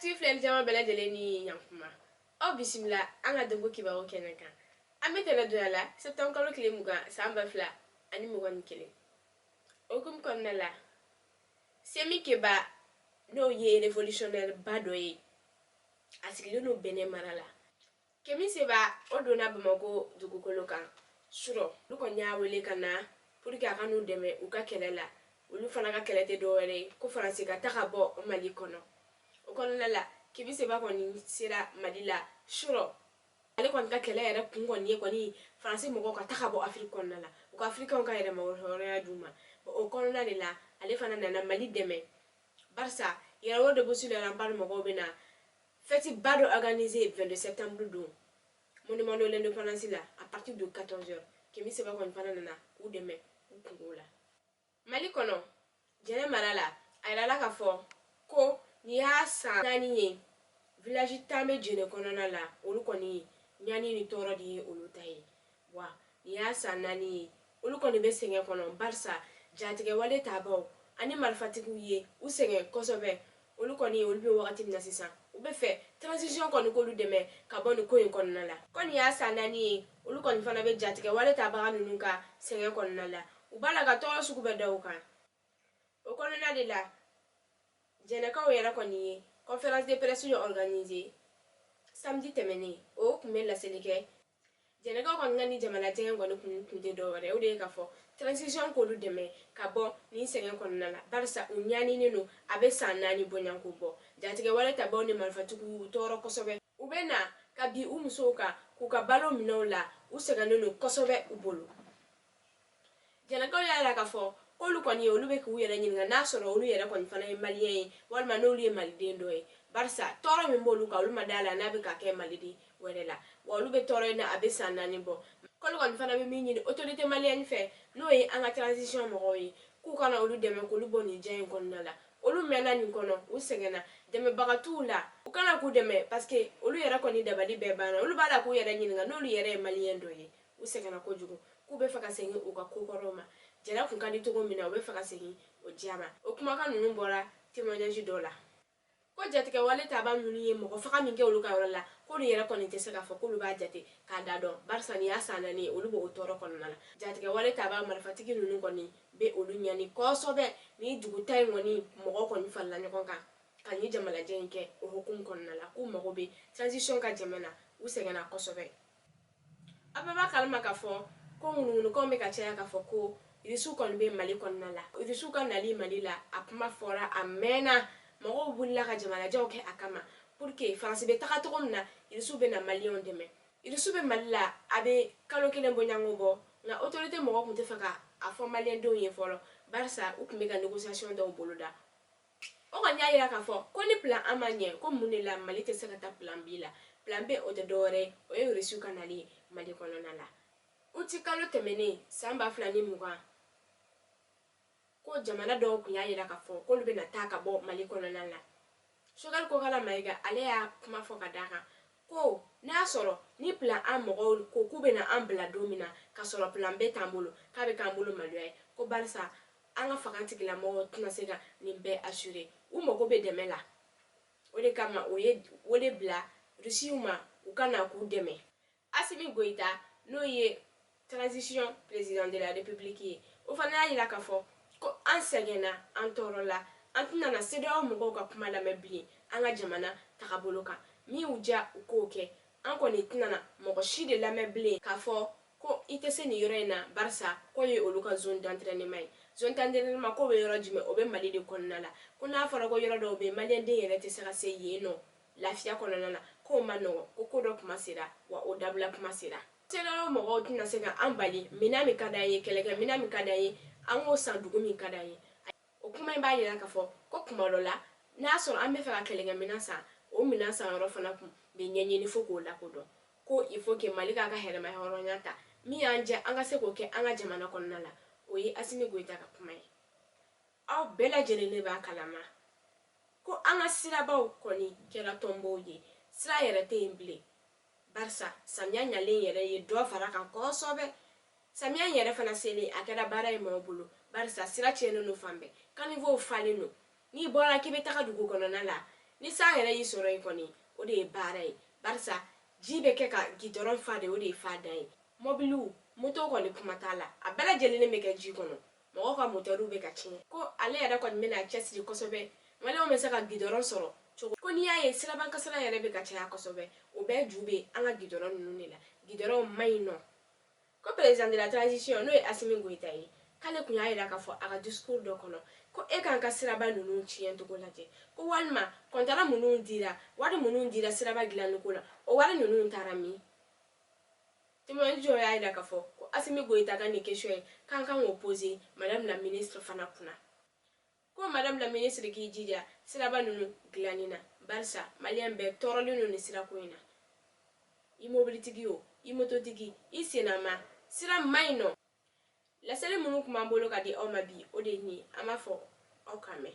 Actu filɛli jama bɛɛ lajɛlen ni ɲankuma, aw bisimila an ka donko kibaru kɛnɛ kan. An bɛ tɛnɛ donya la, septembre kalo tile 20, san 2021. O hukumu kɔnɔna la, Semi Keba, n'o ye révolutionnaire ba dɔ ye, a sigilen don Benin mara la. Kemi Seba, o donna Bamakɔ dugukolo kan surɔ. Olu kɔni y'a wele ka na pour que a ka n'u dɛmɛ u ka kɛlɛ la. Olu fana ka kɛlɛ tɛ dɔwɛrɛ ye ko Faransi ka taga bɔ Mali kɔnɔ. O kɔnɔna la, Kemi Seba kɔni sera Mali la surɔ. Ale kɔni ka kɛlɛ yɛrɛ kun kɔni ye kɔni Faransi mɔgɔw ka taga bɔ Afiriki kɔnɔna la, u ka Afirikɛnw ka yɛrɛmahɔrɔnya d'u ma. O kɔnɔna de la, ale fana nana Mali dɛmɛ, barisa Yɛrɛwolo Debout sur les Remparts mɔgɔw bɛ na fête ba dɔ organiser 22 septembre don Monument de l'Indépendance la à partir de 14 heures. Kemi Seba kɔni fana nana k'u dɛmɛ u kungo la. Mali kɔnɔ, Jɛnɛ mara la, a yirala k'a fɔ ko nin y'a san 4 ye, village 10 bɛ Jɛnɛ kɔnɔna la, olu kɔni ɲani ni tɔɔrɔ de ye olu ta ye. Wa nin y'a san 4 ye, olu kɔni bɛ sɛgɛn kɔnɔ, barisa jatigɛwale tabaw ani marifatigiw ye u sɛgɛn kosɛbɛ. Olu kɔni, olu bɛ wagati min na sisan, u bɛ fɛ transition kɔni k'olu dɛmɛ ka bɔ nin ko in kɔnɔna la. Ko nin y'a san 4 ye, olu kɔni fana bɛ jatigɛwale tabaga ninnu ka sɛgɛn kɔnɔna la, u b'a la ka tɔɔrɔ sugu bɛɛ da u kan. O kɔnɔna de la, Jɛnɛkaw yɛrɛ kɔni ye conférence de presse dɔ organiser samedi tɛmɛnen. O tun bɛ laseli kɛ. Jɛnɛkaw kɔni ka ni jamalajɛ in kɔni kun tɛ dɔwɛrɛ, o de ye k'a fɔ transition k'olu dɛmɛ ka bɔ nin sɛgɛn kɔnɔna la, barisa u ɲaninen don, a bɛ san 4 bɔɲɔgɔnko bɔ. Jatigɛwale tabaw ni marifatigiw y'u tɔɔrɔ kosɛbɛ. U bɛ na ka bin u musow kan k'u ka balo minɛ u la, u sɛgɛnnen don kosɛbɛ u bolo. Jɛnɛkaw y'a yira k'a fɔ k'olu kɔni, olu bɛ k'u yɛrɛ ɲininka n'a sɔrɔ olu yɛrɛ kɔni fana ye Maliyɛn ye, walima n'olu ye Maliden dɔ ye, barisa tɔɔrɔ min b'olu kan, olu ma d'a la n'a bɛ ka kɛ Maliden wɛrɛ la. Wa olu bɛ tɔɔrɔ in na, a bɛ san 4 bɔ. K'olu kɔni fana bɛ min ɲini autorité malienne fɛ, n'o ye an ka transition mɔgɔw ye, k'u kana olu dɛmɛ k'olu bɔ nin diɲɛ in kɔnɔna la. Olu mɛnna nin kɔnɔ, u sɛgɛnna, dɛmɛbaga t'u la. U kana k'u dɛmɛ, parce que olu yɛrɛ kɔni dabali bɛɛ banna. Olu b'a la k'u yɛrɛ ɲininka n'olu yɛrɛ ye Maliyɛn dɔ ye. U sɛgɛnna kojugu, k'u bɛ fɛ ka segin u ka kokɔrɔw ma. Jɛnɛ kun ka di cogo min na, u bɛ fɛ ka segin o diya ma. O kumakan ninnu bɔra témoignage dɔ la. Ko jatigɛwale taba ninnu ye mɔgɔ faga min kɛ olu ka yɔrɔ la, k'olu yɛrɛ kɔni tɛ se k'a fɔ k'olu b'a jate k'a da dɔn, barisa nin y'a san 4 ye, olu b'o tɔɔrɔ kɔnɔna la. Jatigɛwale taba marifatigi ninnu kɔni bɛ olu ɲani kosɛbɛ. Ni dugu ta in kɔni mɔgɔw kɔni farala ɲɔgɔn kan ka nin jamalajɛ in kɛ o hukumu kɔnɔna la, k'u mago bɛ transition ka dɛmɛ na, u sɛgɛnna kosɛbɛ. Aw bɛɛ b'a kalama k'a fɔ ko ŋunuŋunukanw bɛ ka caya k'a fɔ ko Irisiw kɔni bɛ Mali kɔnɔna la. Irisiw ka nali Mali la, a kuma fɔra, a mɛnna, mɔgɔw wulila ka jamalajɛw kɛ a kama pour que Faransi bɛ taga cogo min na, Irisiw bɛ na Maliyɛnw dɛmɛ. Irisiw bɛ Mali la, a bɛ kalo 1 bɔɲɔgɔnko bɔ, nka autorité mɔgɔw tun tɛ fɛ ka a fɔ Maliyɛndenw ye fɔlɔ, barisa u tun bɛ ka négociation dɔw boloda. O kɔni y'a yira k'a fɔ ko ni plan A ma ɲɛ, ko mun de la Mali tɛ se ka taa plan B la? Plan B, o tɛ dɔwɛrɛ ye, o ye Rusiw ka nali ye Mali kɔnɔna la. Uti kalo tɛmɛnen san 2020, ko jamana dɔw tun y'a yira k'a fɔ k'olu bɛna taa ka bɔ Mali kɔnɔna la. Choguel Kokalla Maïga, ale y'a kuma fɔ ka d'a kan ko n'a y'a sɔrɔ ni plan A mɔgɔw ko k'u bɛna an bila don min na ka sɔrɔ plan B t'an bolo, k'a bɛ k'an bolo maloya ye, ko barisa an ka fanga tigilamɔgɔw tɛna se ka nin bɛɛ assurer, u mago bɛ dɛmɛ la. O de kama o ye wele bila Rusiw ma, u ka na k'u dɛmɛ. Assimi Goïta, n'o ye transition président de la République ye, o fana y'a yira k'a fɔ ko an sɛgɛnna, an tɔɔrɔla, an tɛna na CEDEAO mɔgɔw ka kuma lamɛn bilen an ka jamana tagabolo kan. Min y'u diya, u k'o kɛ. An kɔni tɛna na mɔgɔ si de lamɛn bilen k'a fɔ ko i tɛ se nin yɔrɔ in na, barisa k'o ye olu ka zone d'entraînement ye. Zone d'entraînement, k'o bɛ yɔrɔ jumɛn? O bɛ Mali de kɔnɔna la. Ko n'a fɔra ko yɔrɔ dɔw bɛ yen, Maliyɛnden yɛrɛ tɛ se ka se yen nɔ lafiya kɔnɔna na, k'o ma nɔgɔn, ko ko dɔ kuma sera, wa o dabila kuma sera. CEDEAO mɔgɔw tɛna se ka an bali minɛn min ka d'an ye, kɛlɛkɛ minɛn min ka d'an ye, an k'o san dugu min ka d'an ye. O kuma in b'a yira k'a fɔ ko kuma dɔ la, n'a sɔrɔ an bɛ fɛ ka kɛlɛkɛ minɛn san, o minɛn san yɔrɔ fana kun bɛ ɲɛɲini fo k'o lakodɔn. Ko il faut que Mali k'a ka hɔrɔnya ta, min y'an jɛ, an ka se k'o kɛ an ka jamana kɔnɔna la. O ye Assimi Goïta ka kuma ye. Aw bɛɛ lajɛlen de b'a kalama ko an ka sirabaw kɔni kɛra tɔnbow ye, sira yɛrɛ tɛ yen bilen, barisa samiya ɲalen yɛrɛ ye dɔ fara kan kosɛbɛ. Samiya in yɛrɛ fana selen, a kɛra baara ye maaw bolo, barisa sira tiɲɛnen don fan bɛɛ, caniveauw falen don. N'i bɔra k'i bɛ taga dugu kɔnɔna la, Ni san yɛrɛ y'i sɔrɔ yen kɔni, o de ye baara ye, barisa ji bɛ kɛ ka gidɔrɔn fa de, o de ye fa dan ye. Mɔbiliw, moto kɔni kuma t'a la, a bɛɛ lajɛlen bɛ kɛ ji kɔnɔ, mɔgɔw ka motɛriw bɛ ka tiɲɛ. Ko ale yɛrɛ kɔni bɛna cɛsiri kosɛbɛ, maliyɛnw bɛ se ka gidɔrɔn sɔrɔ cogo. Ko n'i y'a ye siraban kasara yɛrɛ bɛ ka caya kosɛbɛ, o bɛɛ ju bɛ an ka gidɔrɔn ninnu de la, gidɔrɔnw man ɲi nɔ. Ko président de la transition, n'o ye Asimi Goyita ye, k'ale tun y'a yira k'a fɔ a ka discours dɔ kɔnɔ ko e k'an ka siraba ninnu tiɲɛ cogo lajɛ, ko walima kɔntara minnu dira, wari minnu dira siraba dilanni ko la, o wari ninnu taara min? Témoignage y'a yira k'a fɔ ko Asimi Goyita ka nin question ye k'an kan k'o poser madame la ministre fana kunna, ko madame la ministre k'i jija siraba ninnu dilanni na, barisa maliyɛn bɛɛ tɔɔrɔlen don nin sirako in na. I mobilitigi o, i mototigi, i sennama, sira man ɲi nɔ. Laseli minnu tun b'an bolo ka di aw ma bi, o de ye nin ye. An b'a fɔ aw k'an mɛn.